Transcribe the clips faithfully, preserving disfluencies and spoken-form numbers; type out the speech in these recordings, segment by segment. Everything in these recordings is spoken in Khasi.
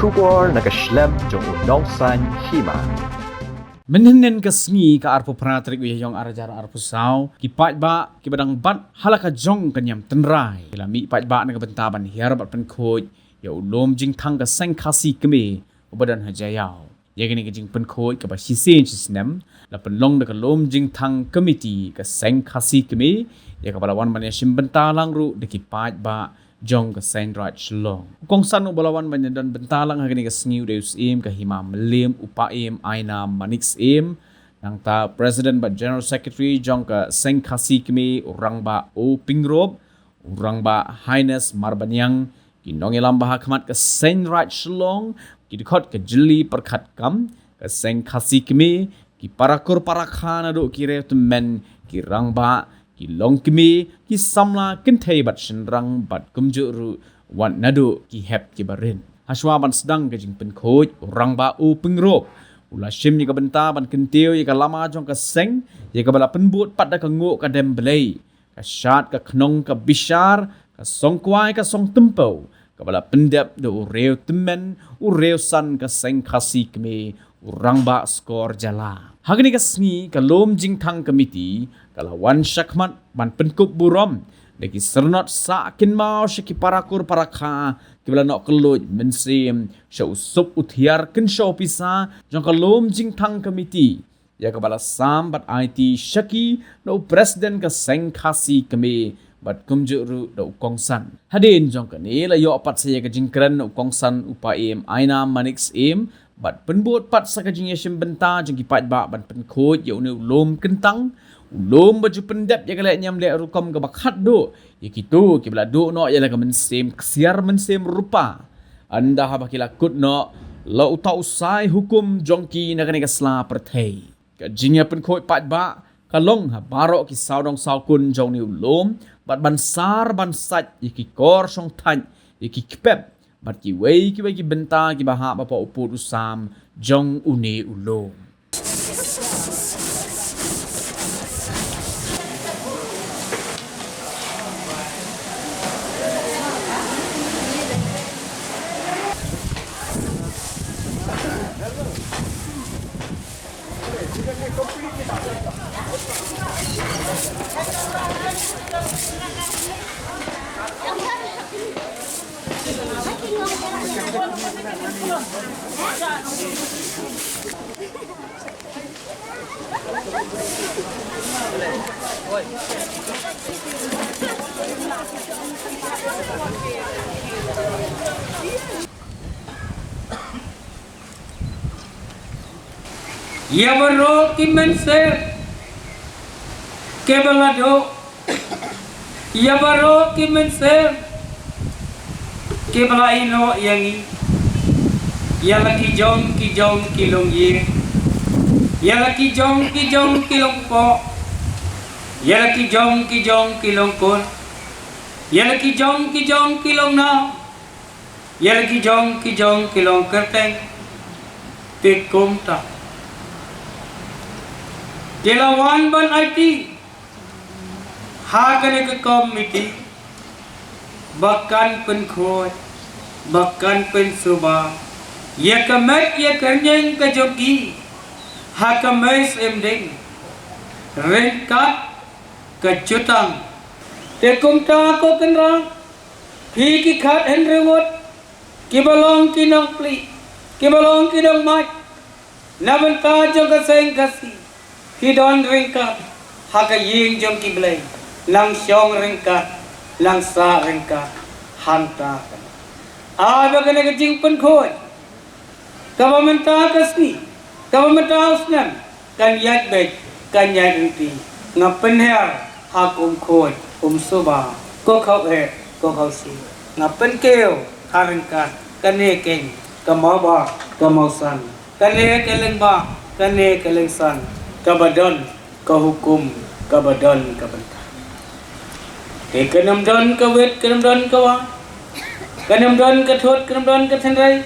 Khubor na ka shlem jong u nongsaiñ hima. Mynhynnin ka sngi ka arphew phra tarik u Ïaïong ar hajar arphew saw, ki paidbah kiba dang bat ha la ka jong ka niam tynrai ki la mih paidbah na ka bynta ban hiar bad pynkhuid ïa u lum jingthang ka seng Khasi Kmie uba don ha Jaïaw. Ïa kane ka jingpynkhuid kaba shisien shisnem la pynlong da ka lum jingthang komiti ka seng Khasi Kmie, ïa kaba la wan ban ïashim bynta lang ruh da ki paidbah jong ka seng Raid Shillong. U kongsan uba la wan ban ïadon bynta lang ha kane ka sngi u dei u Syiem ka Hima Mylliem, u Paiem Ainam Manik Syiem, nangta President bad General Secretary jong ka seng Khasi Kmie u Rangbah O Pyngrope, u Rangbah Haines Marbaniang, ki nongïalam ba ha khmat ka seng Raid Shillong, ki dkhot ka jylli pyrkhat kam ka seng Khasi Kmie, ki parakur parakha naduh ki riewtymmen, ki rangbah, ki longkmie, ki samla kynthei bad shynrang bad kumjuh ruh wat naduh ki hep ki barit. Hashwa ban sdang ka jingpynkhuid, u Rangbah U Pyngrope u la shim ïa ka bynta ban kyntiew ïa ka lama jong ka seng, ïa kaba la pynbud pat da ka nguh ka dem Blei, ka shad, ka khnong, ka bishar, ka song kwai, ka song tympew, kaba la pyndep da u riewtymmen, u riewsan ka seng Khasi Kmie, u Rangbah Skor Jala. Ha kane ka sngi ka lum jingthang komiti ka la wan shakhmat ban pynkup burom da ki syrnod sah kynmaw sha ki parakur parakha kiba la noh kylluid mynsiem sha u sup u thiar kynsha u pisa jong ka lum jingthang komiti, ïa kaba la sam bad aiti sha ki na u President ka seng Khasi Kmie bad kumjuh ruh da u kongsan. Hadien jong kane la ïoh pat sa ïa ka jingkren na u kongsan u Paiem Ainam Manik Syiem bad pynbud pat sa ka jingïashim bynta jong ki paidbah ban pynkhuid ïa une u lum kyntang, u lum ba ju pyndep ïa ka leh niam leh rukom kaba khatduh ïa kito kiba la duh noh ïa la ka mynsiem ksiar mynsiem rupa. Ynda haba ki la kut noh la uta u sai hukum jong ki na kane ka sla pyrthei. Ka jingïapynkhuid paidbah ka long ha baroh ki sawdong sawkun jong une u lum bad ban sar ban sait ïa ki kor shong thait, ïa ki kpep bad kiwei kiwei ki bynta kiba hap hapoh u pud u sam jong une u lum. Ïa baroh ki mynsiem kiba la duh, ïa baroh ki mynsiem kiba la ïehnoh ïa ngi, ïa la ki jong ki jong ki longïing, ïa la ki jong ki jong ki longkpoh, ïa la ki jong ki jong ki longkur, ïa la ki jong ki jong ki longnam, ïa la ki jong ki jong ki longkyrteng. Te kumta te la wan ban aiti ha kane ka komiti ba kan pynkhuid, ba kan pynsuba ïa ka met ïa ka rynïeng ka jong ki ha ka mei Syiem Dieng ryngkat ka jutang. Te kumta ko Kynrad, phi ki khathynriew ngut kiba long ki nongplie, kiba long ki nongmait na bynta jong ka seng Khasi, phi don ryngkat ha ka ïing jong ki blei, nang shong ryngkat, nang sah ryngkat hangta. Ai ba kane ka jingpynkhuid kaba mynta ka sngi, kaba mynta u snem, kan ïaid beit, kan ïaid ryntih. Nga pynhiar ha ka umkhuid umsuba, ko khaweh, ko khawsih. Nga pynkiew ha ryngkat kane keiñ ka mawbah ka mawsan, kane ka lyngba, kane ka lyngsan, kaba don ka hukum, kaba don ka bynta. Te kan ym don ka wit, kan ym don ka wah, kan ym don ka thut, kan ym don ka tynrai,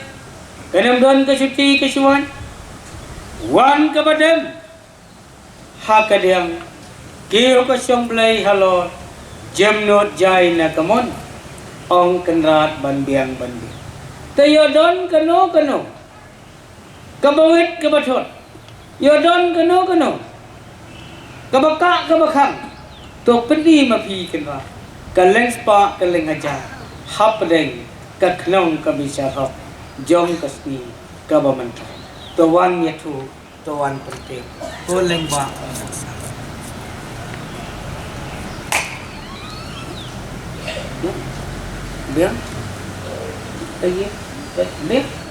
kan ym don ka shuti ka shuwait. Wan kaba dem ha ka diang, kiew ka shong blei halor, jemnud jai na ka mon, ong Kynrad ban biang ban biang. Te ïoh don kano kano kaba wit kaba thot, ïoh don kano kano kaba kah kaba khang, to pyni ma phi kynmaw ka lyngspah ka lynghajar hapdeng ka khnong ka bishar hok jong ka sngi kaba mynta. To wan ïathuh, to wan pynthei. Ko lyngba. Biang. Biang.